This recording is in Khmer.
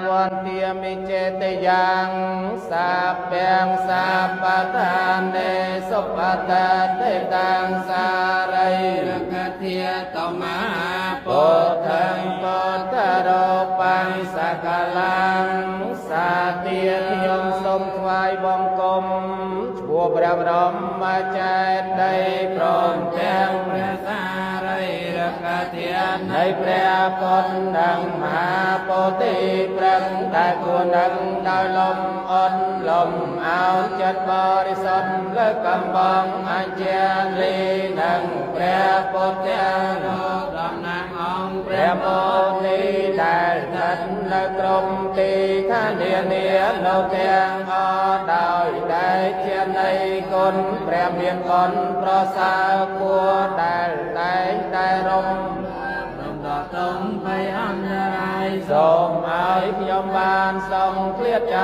វន្ទាមិចេតយ៉ាងសាពាំងសាបតានេសុបតតិតាំងសារីរកធាតមហាពុទ្ធੰពុទ្ធរោបាំងសកលាំងសាទាខ្ញុំសូមថ្វាយបង្គំឈ្មោះព្រះបរមចេតិយព្រមទាំង ព្រះសារីរកធា នៃព្រះពុទ្ធនិងមហាពោធិព្រឹងដែលគួរនឹងដោយលំអត់លំអោនចិត្តបរិសុទ្ធលើកំបងអញ្ជាលីនិងព្រះពុទ្ធ លោកតំណាងអង្គ ព្រះមោនីដែលស្ថិតនៅក្រុមទីឋាននានានៅទាំងអស់ដោយដែលជានៃគុណព្រះមានបុណ្យប្រសើរគួរដែលតែងតែរំ រំដល់តុងភ័យអន្តរាយ សូមឲ្យខ្ញុំបានសងឃ្លាតចា